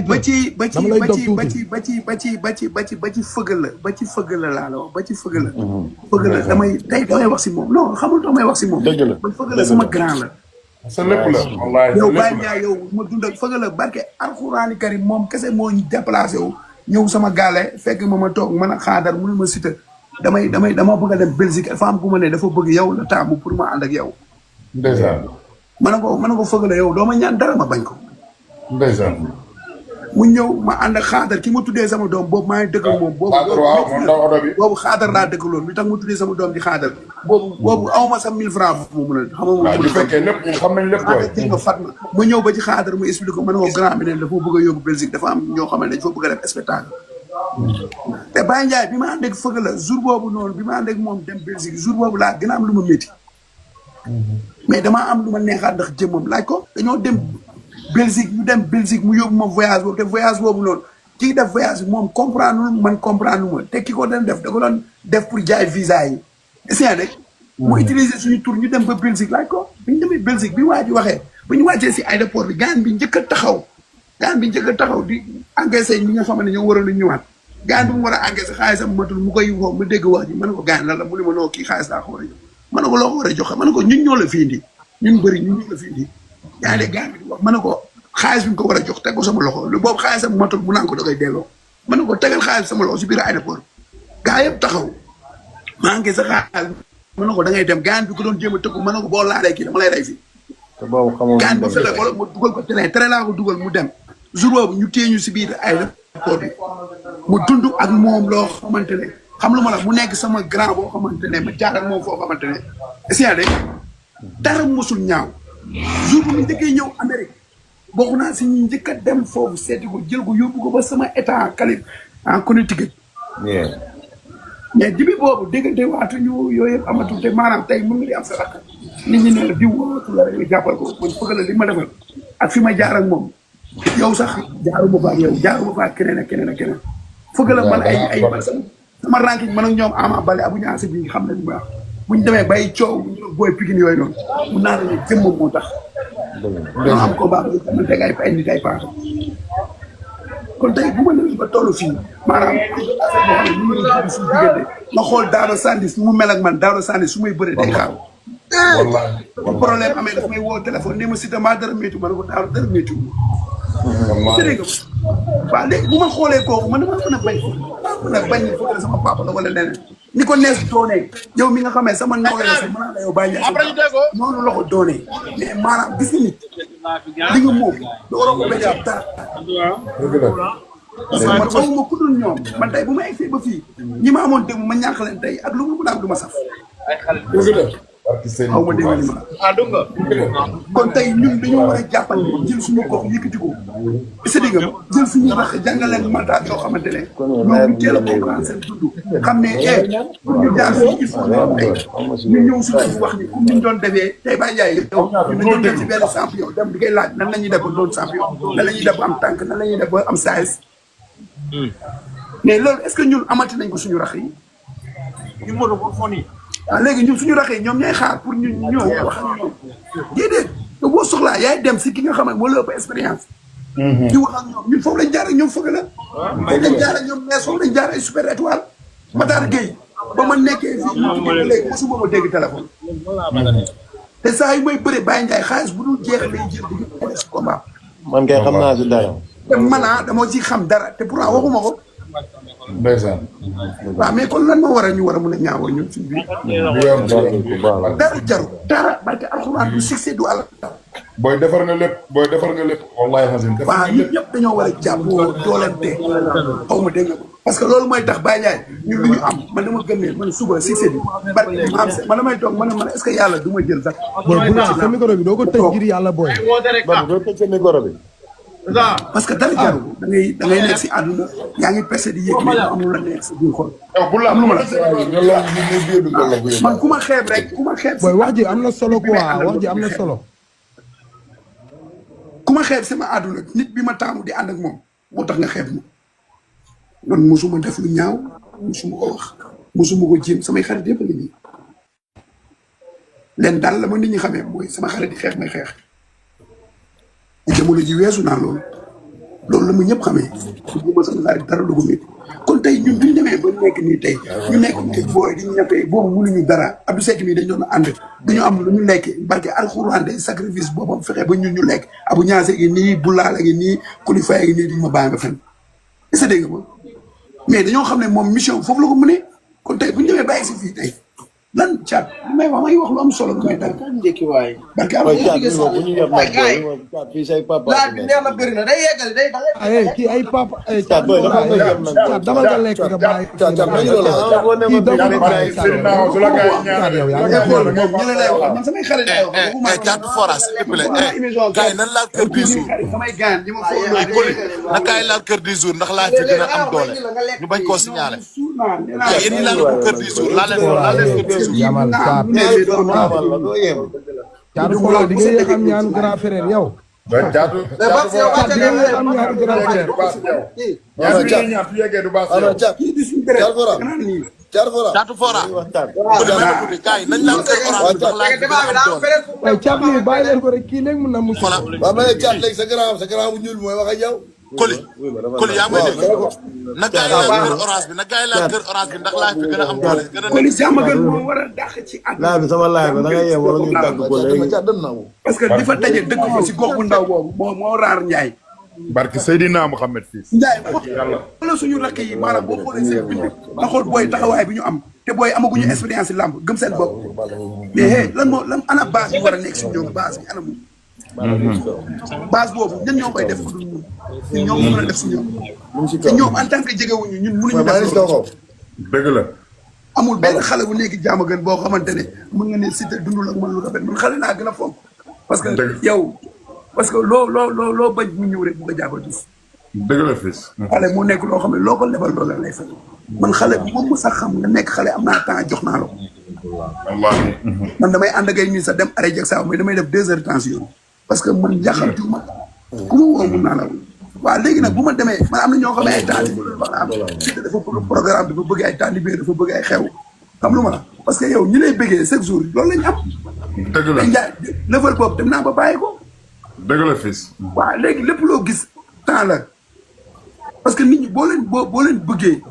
ba ci fëgg la ba ci fëgg la laa la wax ba ci fëgg la. fëgg la damay wax si moom non xamul damay wax si moom. dëgg la man fëgg la sama grand la. sa lépp la wallaahi yow Baye Ndiaye yow ma dund ak fëgg la barke alxuraani karim moom kese moo ñu déplacé wu ñëw sama gaale fekk ma toog man a xaadar mu ne ma Siteu dama bëgg a dem Belgique dafa am ku ma ne dafa bëgg yow la taamu pour ma ànd ak yow. ndeysaan. ma ne ko fëgg la yow doo ma ñaan dara ma bañ ko. ndeysaan. mu ñëw ma ànd ak xaadar ki ma tuddee sama doom boobu maa ngi dëkk ak moom. boobu xaadar laa dëkk loolu li tax ma tuddee sama doom di xaadar. boobu aw ma sax 1000 francs mu mun a. xam nga waaw bu fekkee lépp xam nañ lépp tooy. nga fat ma ñëw ba ci xaadar mu expliqué ko ma ne ko grand bi ne dafa bëgg a yóbbu Belgique dafa am ñoo xam ne dañ fa bëgg a def spectacle. te Baye Ndiaye bi ma ànd ak fëgg la jour boobu noonu bi ma ànd ak moom dem Belgique jour boobu laa gën a am lu ma métti. mais damaa am lu ma neexaat ndax jëmmam laaj ko dañoo dem Belgique ñu dem Belgique mu yóbbu ma voyage boobu te voyage boobu noonu kii def voyage bi moom comprendre man comprendre ma te ki ko doon def da ko doon def pour jaay visa yi. est-ce rek. mu utiliser suñu tour ñu dem ba Belgique laaj ko bi ñu demee Belgique bi waa ji waxee bu ñu wàccee si aéroport bi gaan bi njëkk a taxaw di encaissé ñi nga xam ne ñoo waroon a ñëwaat. gaan bi mu war a encaissé xaalisam matul mu koy woo mu dégg wax ji ma ne ko gaan la mu ne ma noo kii xaalis laa ko war a jox ma ne ko loo ko war a joxe ma ne ko ñun ñoo la fi indi ñun bëri ñun ñoo la fi indi yaa ngi gaan bi di wax ma ne ko xaalis bi ñu ko war a jox teg ko sama loxo lu boobu xaalisam matul mu naan ko da koy delloo ma ne ko tegal xaalis sama loxo si biir aéroport gaa yëpp taxaw maa ngi sa xaalis ma ne ko da ngay dem gaan bi ko doon jéem a tëggu ma ne ko boo laalee kii dama lay rey fii gaan bi fële wala mu dugal ko tere laa ko dugal mu dem jour boobu ñu téye ñu si biir aéroport bi mu dund ak moom loo xamante ne xam lu ma la mu nekk sama grand boo xamante ne ma jaar ak moom foo xamante ne est-ce que dara mosul ñaaw jour bu ñu njëkkee ñëw Amérique bokk naa si ñu njëkk a dem foofu seeti ko jël ko yóbbu ko ba sama état Californie en Connecticut mais dibi boobu déggante waatuñu yooyu yëpp amatul te maanaam tey mën nga di am sa rakk nit ñi ne la diw wootu la rek nga jàppal ko man fëgg la li ma defal ak fi ma jaar ak moom yow sax jaaruma fa ak yow jaaruma fa ak keneen ak keneen ak keneen fëgg la man ay sama ranking man ak ñoom Ama Baldé Abou Niasse bi xam nañu baax bu ñu demee bay coow booy Pikine yooyu noonu mun naa la ne jëmmam moo tax. ñoo am combat ba xamante ne ay nit ay paase. kon tey bu ma demee ba tollu fii maanaam affaire boo xam ne ñu ngi leen di suñu diggante ma xool Daouda Sandwich mu mel ak man Daouda Sandwich su may bëree day xaaru. wallaahi bu problème amee daf may woo téléphone ne ma Siteu maa dara métti ma ne ko Daouda dara métti wu. wallaahi waaw léegi bu ma xoolee kooku man damaa mën a bañ mën a bañ foofu sama papa la wala leneen ni ko nees doonee yow mi nga xamee sama nawle la sax mën naa la yow bàyyi noonu la ko doonee mais maanaam gis nga nit li nga moom da war a ko béy ab dara parce que man xamuma ku dul ñoom man tey bu ma egsee ba fii ñi ma amoon dégg ma ñàkk leen tey ak lu mu daam du ma saf xaw ma dégg li ma kon tey ñun dañoo war a jàppal jël suñu gox yëkkati ko c'est-à-dire nga jël suñu rax jàngal leen mental yoo xamante ne ñoom ñu teel a comprendre seen dund xam ne pour ñu jaar fii il faut ñu ñëw suñu wax ni comme ni ñu doon defee tey Baye Ndiaye yow ñu dañoo dem ci benn champion dem di koy laaj nan la ñuy def ba doon champion nan la ñuy def ba am tànk nan la ñuy def ba am size mais loolu est-ce que ñun amati nañ ko suñu rax yi ñu moto ko fon yi waaw léegi ñun suñu raxee ñoom ñooy xaar pour ñu ñëw wax ak ñoom déedéet te boo soxlaa yaay dem si ki nga xam ne moo la ëpp expérience di wax ak ñoom ñun foofu lañ jaar ak ñoom fëgg la foofu lañ jaar ak ñoom mais foofu lañ jaar ay super étoile Matar Gueye ba ma nekkee fii léegi mosuma ma dégg téléphone te saa yu may bëre Baye Ndiaye xaalis bu dul jeex lay jël di nga si combat man kay xam naa si dara te man dama ci xam dara te pourtant waxuma ko ndeysaan. waaw mais kon lan moo war a ñu war a mën a ñaawoo ñun suñu biir. dara jaru dara barke alxuraan du succès du alal. booy defar nga lépp booy defar nga lépp. wallaahi xasin defar nga lépp waaw ñun ñëpp dañoo war a jàppoo doolante xaw ma dégg nga ko parce que loolu mooy tax Baye Ndiaye ñun lu ñu am man dama gëm ne man suba succès bi barke ma am man damay toog man est-ce que yàlla du ma jël sax. booy bu naa sa micro bi doo ko tëj ngir yàlla booy. man doo tëj sa micro bi. parce que dara jaru da ngay nekk si àdduna yaa ngi pese di yëg mais amul la nekk si biir xol. bu la am lu ma la. man ku ma xeeb rek ku ma xeeb. booy wax ji am na solo quoi wax ji am na solo. ku ma xeeb sama àdduna nit bi ma taamu di ànd ak moom moo tax nga xeeb ma man mosuma def lu ñaaw mosuma ko wax mosuma ko jéem samay xarit yëpp a ngi nii leen daal la ma nit ñi xamee mooy sama xarit di xeex may xeex. jamono ji weesu naa loolu loolu la ma ñëpp xamee bu ma sama xarit dara lu ko métti kon tey ñun duñ demee ba nekk nii tey ñu nekk ay booy di ñafe boobu mënuñu dara Abdou Seck mii dañ doon ànd duñu am lu ñu lekk barke alxuraan day sacrifice boobam fexe ba ñun ñu lekk Abou Niasse gi nii Boulala gi nii Koulifaye gi nii duñu ma bàyyi nga fen est-ce que dégg nga ma mais dañoo xam ne moom mission foofu la ko mënee kon tey bu ñu demee bàyyi si fii tey lan caat li may wax lu am solo lu may dal njëkki waay barke am bu ñu yeb nag caat fii say papa laaj bi neex na bëri na day yeggali day ay kii ay papa ay caat boy dafa nga yeb nag caat dama nga lekk nga bàyyi caat nañu loolu boo ne kii ma dama bi bàyyi su la gars yi ñaanal yow yaa nga xool moom ñu la lay wax man samay xarit lay wax Caatu Fora s'il te plaît gars yi nan laal kër du jour samay gaan ñi ma foog Coly na kaay laal kër du jour ndax laa fi gën a am doole ñu bañ koo signalé yéen ñi laal ko kër du jour laal leen kër du jour Yamal caat caatu Fora di nga yéex am ñaanu grand frère yow Caatu caat di nga yéex am ñaanu grand frère du baax yow ñaar bi ñuy ñaar su yeggee du baax yow Caatu Fora Coly may ma tuuti gars yi nañ laal kër orange bi ndax laa fi gën a am doole waaye caat mi bàyyi leen ko rek kii léegi mun na mu voilà waaw ma ne caat léegi sa grand bu ñuul mooy wax ak yow Coly yaa may dégg na gars yi laal kër orange bi na gars yi laal kër orange bi ndax laa fi gën a am doole gën a Coly Diamaguène moo war a dàq ci at laa bi sama laaj bi da nga yem wala ñu tàgg ko léegi parce que di fa daje dëkk fa si gox bu ndaw boobu moo raar Njaay barke Seydina Mohamed fii Njaay xoolal suñu rakk yi maanaam boo xoolee seen bind nga xool booy taxawaay bi ñu am te booy amaguñu expérience si làmb gëm seen bopp mais lan ana base bi war a nekk si ñoom base bi ana mu base boobu ñun ñoo koy def ko dul ñun ñoom mën a def si ñoom te ñoom en tant que jegewuñu ñun mënuñu def loolu dëgg la amul benn xale bu nekk Diamaguène boo xamante ne mën nga ne Siteu dundul ak man lu rafet man xale naa gën a fonk parce que yow parce que loo bañ mu ñëw rek bu ko jàppal gis dëgg la fils xale mu nekk loo xam ne loo ko lebal loolu lay fay man xale bu moom sax xam nga nekk xale am naa temps jox naa la ko wallaahi man damay ànd ak ay nit sax dem arrêt jag saa mais damay def 2 heures de temps si yoon parce que man yàqamtu ma ku ma woo mun naa la waaw léegi nag bu ma demee man am na ñoo xam ne ay talibé dafa bëgg programme dafa bëgg ay talibé dafa bëgg ay xew xam lu ma la parce que yow ñi lay bëggee chaque jour loolu lañ am dëgg la njaay level boobu dem naa ba bàyyi ko dëgg la fils waaw léegi lépp loo gis temps la parce que nit ñi boo leen bëggee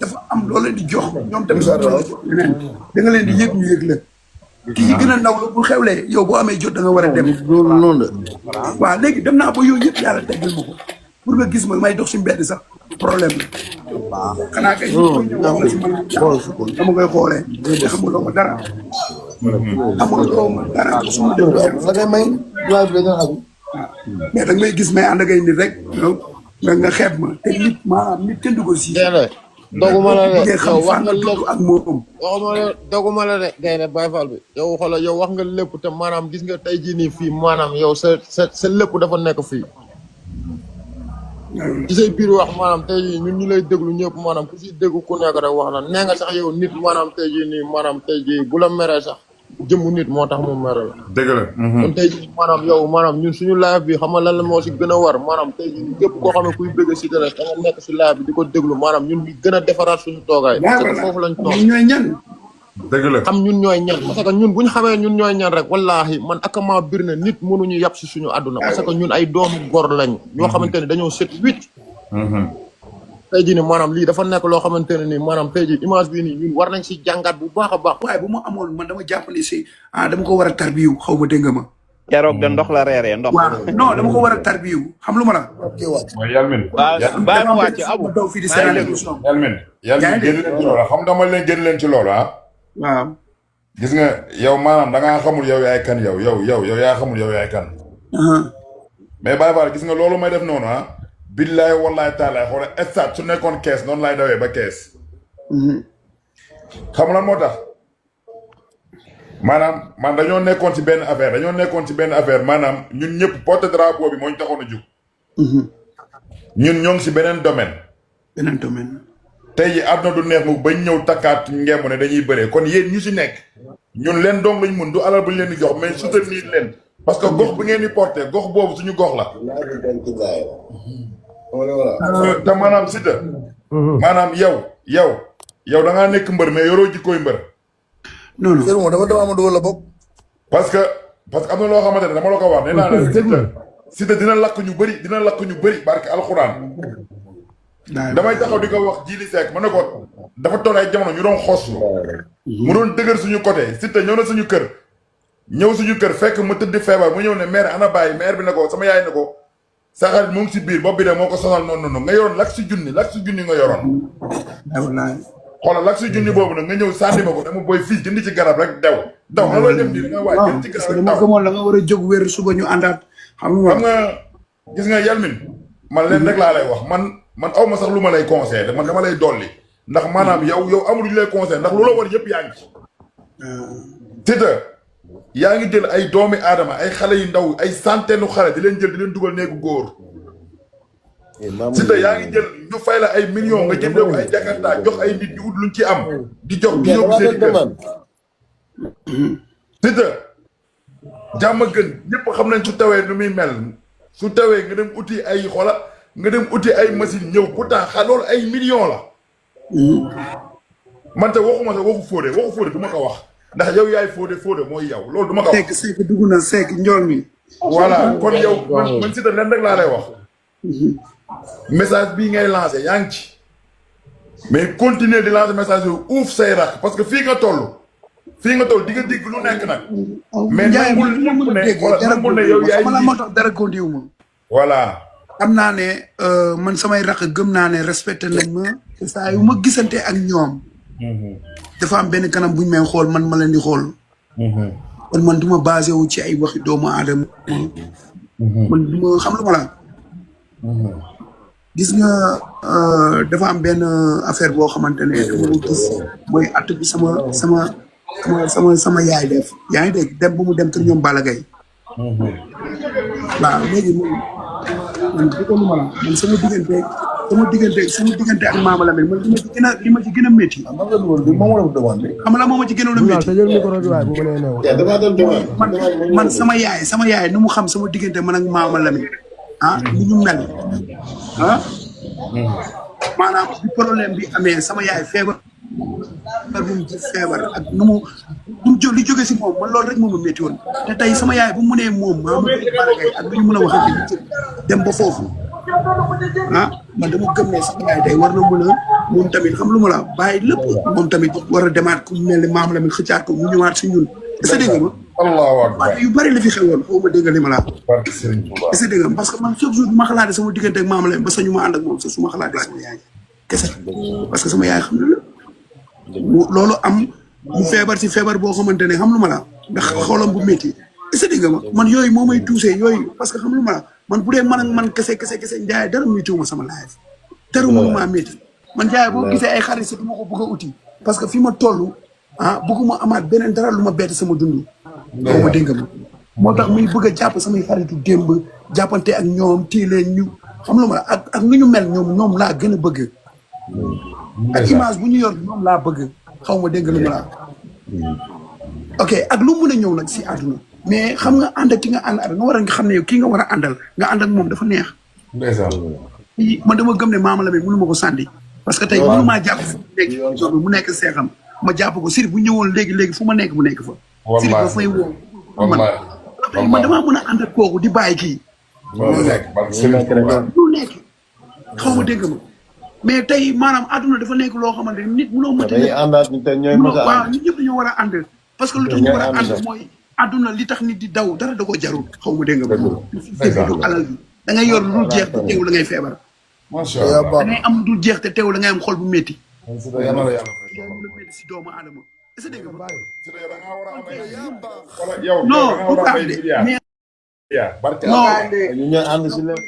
dafa am loo leen di jox ñoom tamit leneen da nga leen di yëg ñu yëg la kii yi gën a ndaw la bu xewlee yow boo amee jot da nga war a dem loolu noonu waaw léegi dem naa ba yooyu yëpp yàlla teggil ma ko pour nga gis ma may dox si mbedd sax problème la xanaa kay ñëw si man dama koy xoolee te xamuloo ma dara xamuloo ma dara suma def la ngay may waaw bi dañu xam mais da may gis may ànd ak ay nit rek nga xeeb ma te nit maanaam nit kenn du ko si doguma la de xam yow wax fan nga nga lépp tudd ak moom waxuma la doguma la de Gaynde Baye Fall bi yow xoolal yow wax nga lépp te maanaam gis nga tey jii nii fii maanaam yow sa lépp dafa nekk fii ci say biir wax maanaam tey jii ñun ñu lay déglu ñëpp maanaam ku si dégg ku nekk rek wax na nee nga sax yow nit maanaam tey jii nii maanaam tey jii bu la meree sax jëmmu nit moo tax mu mere la dëgg la kon tey jii maanaam yow maanaam ñun suñu live bi xam nga lan la moo si gën a war maanaam tey jii képp koo xam ne kuy bëgg si dara da nga nekk si live bi di ko déglu maanaam ñun ñu gën a defaraat suñu toogaay parce que foofu lañ toog ñooy ñan dëgg la xam ñun ñooy ñan parce que ñun bu ñu xamee ñun ñooy ñan rek wallaahi man akama bir na nit mënuñu yàpp si suñu àdduna parce que ñun ay doomu góor lañ ñoo xamante ne dañoo set wicc tey jii nii maanaam lii dafa nekk loo xamante ne nii maanaam tey jii image bii nii ñun war nañ si jàngat bu baax a baax waaye bu ma amoon man dama jàpp ne si dama ko war a tarbiyu xaw ma dégg nga ma keroog de ndox la reeree ndox. waaw non dama ko war a tarbiyu xam lu ma la mooy Yalmin bàyyi ma wàcc abu daw fii di Sénégal émission Yalmin génn leen ci loolu xam dama leen génn leen ci loolu waaw gis nga yow maanaam da ngaa xamul yow yaay kan yow yaa xamul yow yaay kan mais Baye Fall gis nga loolu may def noonu billaay wallaay taalaay xoolal stade su nekkoon kees noonu laay dawee ba kees xam lan moo tax maanaam man dañoo nekkoon ci benn affaire maanaam ñun ñëpp porte drapeau bi moo ñu taxoon a jóg ñun ñoo ngi ci beneen domaine tey ji àdduna du neex mu bañ ñëw takkaat ngemb ne dañuy bëree kon yéen ñu ci nekk ñun leen dong lañ mun du alal bu ñu leen di jox mais soutenir leen parce que gox bi ngeen di porté gox boobu suñu gox la te maanaam Siteu maanaam yow da ngaa nekk mbër mais yoroo jikkooy mbër non non dafa dama dugal la bokk parce que am na loo xamante ne dama la ko wax nee naa la Siteu dina lakk ñu bëri barke alxuraan. damay taxaw di ko wax Jili Seck ma ne ko dafa toll ay jamono ñu doon xoslu. mu doon dëgër suñu côté Siteu ñëw na suñu kër fekk mu tëdd feebar mu ñëw ne maire ana bàyyi maire bi ne ko sama yaay ne ko sa xarit mu ngi si biir bopp bi de moo ko sonal noonu nga yoroon lak si junni nga yoroon. xoolal lak si junni boobu nag nga ñëw sànni ma ko dama booy fii jënd ci garab rek daw na looy def nii da nga waay jënd ci garab rek daw gëmoon la nga war a jóg wér suba ñu àndaat xam nga gis nga Yalmin man leen rek laa lay wax man aw ma sax lu ma lay conseillé man dama lay dolli ndax maanaam yow amul lu lay conseillé ndax lu la war yëpp yaa ngi ci Siteu yaa ngi jël ay doomi aadama ay xale yu ndaw ay centaine xale di leen jël di leen dugal néegu góor Siteu yaa ngi jël ñu fay la ay millions nga jëndee ko ay jakarta jox ay nit di ut luñ ci am di jox di yóbbu seen kër Siteu jàmm gën ñëpp xam nañ su tawee nu muy mel su tawee nga dem uti ay xola nga dem uti ay machine ñëw pourtant loolu ay millions la man te waxuma sax waxu Fodé du ma ko wax ndax yow yaay Fodé mooy yow loolu du ma ko wax Seck dugg na Seck njool mi voilà kon yow man Siteu leen rek laa lay wax message bii ngay lancé yaa ngi ci mais continuer di lancer message yooyu uuf say rax parce que fii nga toll di nga dégg lu nekk nag mais nangul ne yow yaay la moo tax dara kondiwu ma voilà xam naa ne man samay rakk gëm naa ne respecté nañ ma te saa yu ma gisante ak ñoom dafa am benn kanam buñ may xool man ma leen di xool kon man du ma basé wu ci ay waxi doomu aadama man du ma xam lu ma la gis nga dafa am benn affaire boo xamante ne dama ko gis mooy att bi sama yaay def yaa ngi dégg dem bu mu dem kër ñoom Balla Gaye waaw léegi man dëggalu ma la man sama diggante ak Mama Lamine man li ma ci gën a métti xam nga la moo ma ci gënoon a métti man sama yaay nu mu xam sama diggante man ak Mama Lamine ni ñu mel maanaam bi problème bi amee sama yaay feebar bu mu feebar ak nu mu li jóge si moom man loolu rek moom a métti woon te tey sama yaay bu mu mënee moom Mama Lamine ak lu ñu mën a waxante dem ba foofu man dama gëm ne sama yaay tey war na mën a moom tamit xam lu ma la bàyyi lépp moom tamit war a demaat ku mel ne Mama Lamine xëccaat ko mu ñëwaat si ñun est-ce que dégg nga ma allahu akbar yu bari la fi xewoon foo ma dégg li ma la est-ce que dégg nga parce que man chaque jour bu ma xalaatee sama diggante ak Mama Lamine ba sañu ma ànd ak moom sax su ma xalaatee sama yaay kese parce que sama yaay xam na la loolu am mu feebar si feebar boo xamante ne xam lu ma la ndax xolam bu métti est-ce que dégg nga ma man yooyu moo may tuusee yooyu parce que xam lu ma la man bu dee man ak man kese njaay dara méttiwuma sama live dara mënuma métti man njaay boo gisee ay xarit si du ma ko bëgg a uti parce que fi ma toll bëgguma amaat beneen dara lu ma bett sama dund xaw ma dégg nga ma moo tax muy bëgg a jàpp samay xaritu démb jàppante ak ñoom téye leen ñu xam lu ma la ak nu ñu mel ñoom laa gën a bëgg ak image bu ñu yor ñoom laa bëgg xaw ma dégg lu ma la ok ak lu mun a ñëw nag si àdduna mais xam nga ànd ak ki nga ànd nga war a xam ne yow kii nga war a àndal nga ànd ak moom dafa neex man dama gëm ne Mama Lamine mënu ma ko sànni parce que tey mënu maa jàpp fu mu nekk seexam ma jàpp ko Sirif bu ñëwoon léegi fu ma nekk mu nekk fa Sirif ba fay woo man damaa mën a ànd ak kooku di bàyyi kii lu nekk xaw ma dégg ma mais tey maanaam àdduna dafa nekk loo xamante ne nit mënoo mënti waaw nit ñëpp dañoo war a ànd parce que lu tax ñu war a ànd mooy àdduna li tax nit di daw dara da ko jarul xaw ma dégg nga du alal bi da ngay yor lu dul jeex te teewul da ngay feebar da ngay am lu dul jeex te teewul da ngay am xol bu métti lu métti si doomu aadama est-ce que dégg nga non bu baax de mais barke ñu ñooy ànd si lépp